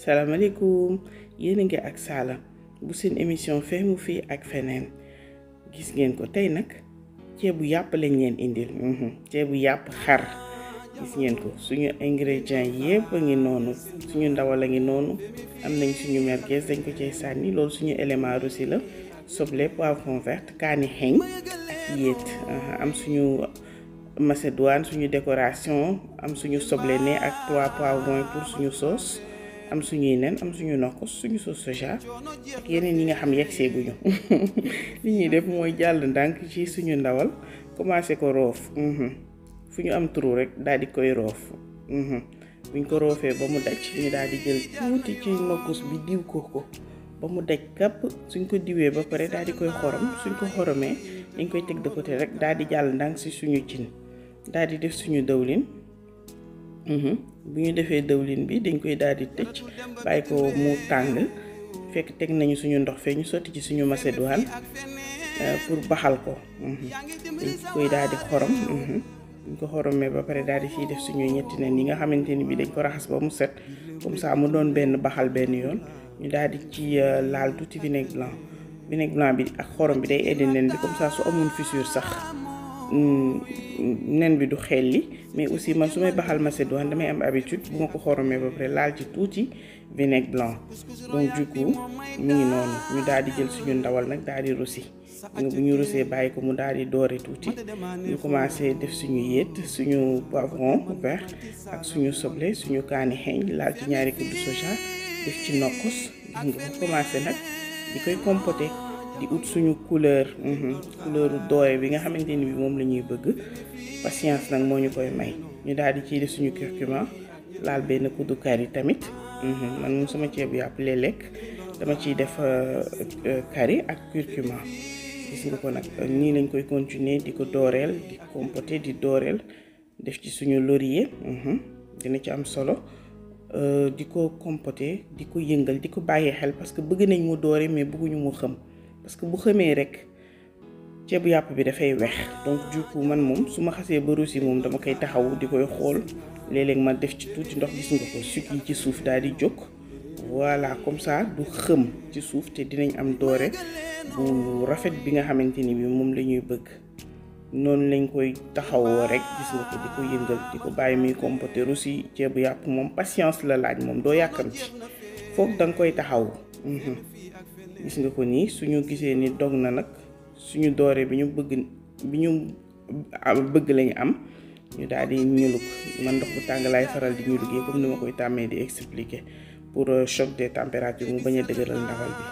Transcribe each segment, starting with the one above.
salaamaaleykum yéen a ngi ak Sala bu seen émission feemu fii ak feneen gis ngeen ko tey nag ceebu yàpp lañ leen indil ceebu yàpp xar gis ngeen ko suñu ingrédients yépp a ngi noonu suñu ndawal a ngi noonu am nañ suñu merguez dañ ko cay sànni loolu suñu élément rosi la soble poivron vert kaani xeeñ ak yéet am suñu macédoine suñu décoration am suñu soble ne ak 3 poivrons pour suñu sauce am suñuy nen am suñu nokkos suñu sauce soja ak yeneen yi nga xam yeggseeguñu li ñuy def mooy jàll ndànk ci suñu ndawal commencé ko roof fu ñu am trou rek daal di koy roof buñ ko roofee ba mu daj ñu daal di jël tuuti ci nokkos bi diw ko ba mu daj kàpp suñ ko diwee ba pare daal di koy xorom suñ ko xoromee dañ koy teg de côté rek daal di jàll ndànk si suñu cin daal di def suñu dawlin bu ñu defee dawlin bi dañ koy daal di tëj bàyyi ko mu tàng fekk teg nañu suñu ndox fee ñu sotti ci suñu macédoine pour baxal ko dañ koy daal di xorom buñ ko xoromee ba pare daal di ciy def suñu ñetti nen yi nga xamante ni bi dañ ko raxas ba mu set comme ça mu doon benn baxal benn yoon ñu daal di ci laal tuuti vinaigre blanc bi ak xorom bi day aider nen bi comme ça su amoon fissure sax nen bi du xelli mais aussi man su may baxal macédoine damay am habitude bu ma ko xoromee ba pare laal ci tuuti vinaigre blanc donc du coup mu ngi noonu ñu daal di jël suñu ndawal nag daal di rosi bu ñu rosee bàyyi ko mu daal di doore tuuti ñu commencé def suñu yéet suñu poivron vert ak suñu soble suñu kaani xeeñ laal ci ñaari kuddu soja def ci nokkos gis nga ko commencé nag di koy compoter di ut suñu couleur doore bi nga xamante ni bi moom la ñuy bëgg patience nag moo ñu koy may ñu daal di ciy def suñu curcuma laal benn kuddu curry tamit man moom sama ceebu yàpp léeg-léeg dama ciy def curry ak curcuma gis nga ko nag nii lañ koy continuer di ko dooreel di compoter di dooreel def ci suñu laurier dina ci am solo di ko compoter di ko yëngal di ko bàyyi xel parce que bëgg nañ mu doore mais bëgguñu mu xëm parce que bu xamee rek ceebu yàpp bi dafay wex donc du coup man moom su ma xasee ba rosi moom dama koy taxaw di koy xool léeg-léeg ma def ci tuuti ndox gis nga ko sucre yi ci suuf daal di jóg voilà comme ça du xëm ci suuf te dinañ am doore bu rafet bi nga xamante ni bi moom la ñuy bëgg noonu lañ koy taxawoo rek gis nga ko di ko yëngal di ko bàyyi muy compoter rosi ceebu yàpp moom patience la laaj moom doo yàkkam ci foog da nga koy taxaw gis nga ko nii suñu gisee ni dog na nag suñu doore bi ñu bëgg lañu am ñu daal di ñuluk man ndox bu tàng laay faral di ñulugee comme ni ma koy tàmmee di expliquer pour choc des températures mu bañ a dëgëral ndawal bi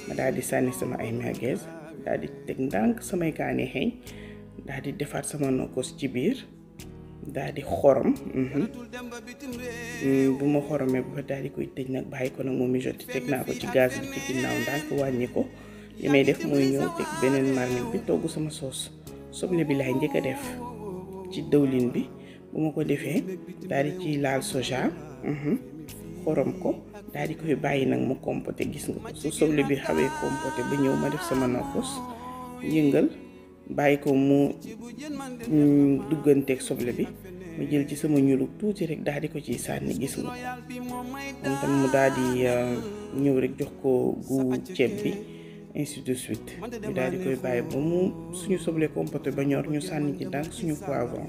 ma daal di sànni sama ay merguez daal di teg ndànk samay kaani xeeñ daal di defaat sama nokkos ci biir daal di xorom bu ma xoromee ba daal di koy tëj nag bàyyi ko nag moom mijote teg naa ko ci gaz bi ci ginnaaw ndànk wàññi ko li may def mooy ñëw teg beneen marmite bi togg sama sauce soble bi laay njëkk a def ci dëwlin bi bu ma ko defee daal di ciy laal soja xorom ko daal di koy bàyyi nag mu compoter gis nga ko su soble bi xawee compoter ba ñëw ma def sama nokkos yëngal bàyyi ko mu dugganteeg soble bi ma jël ci sama ñulug tuuti rek daal di ko ciy sànni gis nga ko moom tam mu daal di ñëw rek jox ko gu ceeb bi ainsi de suite ñu daal di koy bàyyi ba mu suñu soble compoté ba ñor ñu sànni ci ndànk suñu poivron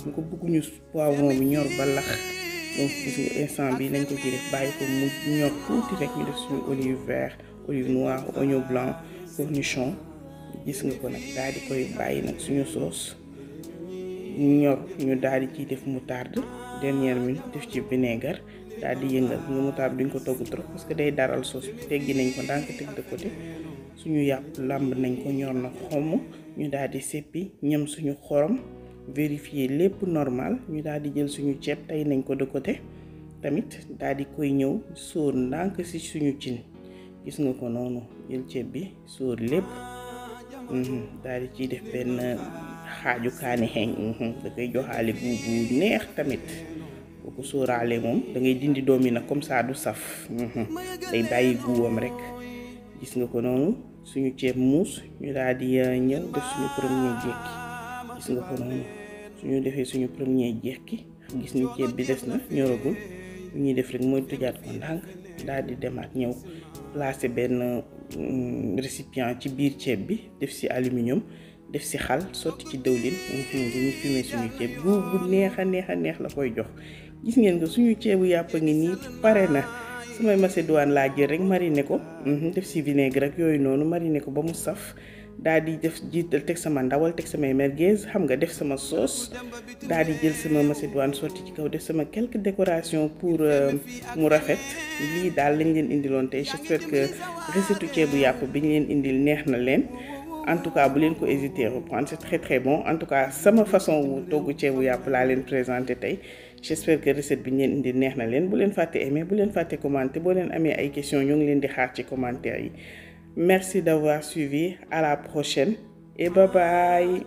ñu ko bëgguñu poivron bi ñor ba lax donc gis nga instant bi lañ ko ci def bàyyi ko mu ñor tuuti rek ñu def suñu olive vert olive noire oignon blanc cornichon gis nga ko nag daal di koy bàyyi nag suñu sauce ñor ñu daal di ciy def moutarde dernière minute def ci vinaigre daal di yëngal nga moutarde duñ ko togg trop parce que day daral sauce bi teggi nañ ko ndànk teg de côté suñu yàpp làmb nañ ko ñor na xomm ñu daal di seppi ñam suñu xorom vérifier lépp normal ñu daal di jël suñu ceeb tey nañ ko de côté tamit daal di koy ñëw sóor ndànk ci suñu cin gis nga ko noonu jël ceeb bi sóor lépp daal di ciy def benn xaaju kaani xeeñ da koy joxaale bu neex tamit boo ko sóoraalee moom da ngay dindi doom yi nag comme ça du saf day bàyyi guwam rek gis nga ko noonu suñu ceeb muus ñu daal di ñëw def suñu premier jekki gis nga ko noonu suñu defee suñu premier jekki gis ni ceeb bi des na ñoragul ñuy def rek mooy tëjaat ko ndànk daal di demaat ñëw placer benn récipient ci biir ceeb bi def ci aluminium def ci xal sotti ci dëwlin dañuy fumer suñu ceeb bu neex a neex la koy jox. Gis ngeen ko suñu ceebu yàpp ngi nii pare na. Samay macédoine laa jël rek mariner ko def ci vinaigre ak yooyu noonu mariner ko ba mu saf daal di def jiital teg sama ndawal teg samay merguez xam nga def sama sauce daal di jël sama macédoine sotti ci kaw def sama quelques décorations pour mu rafet. Lii daal lañ leen indiloon tey j'espère que recette ceebu yàpp bi ñu leen indil neex na leen. En tout cas bu leen ko hésiter à reprendre, c'est très bon. En tout cas sama façon wu togg ceebu yàpp laa leen présenté tey. J'espère que recette bi ñu leen indi neex na leen. Bu leen fàtte aimer, bu leen fàtte commenter, boo leen amee ay questions ñu ngi leen di xaar ci commentaire yi. Merci d'avoir suivi, à la prochaine et bye bye.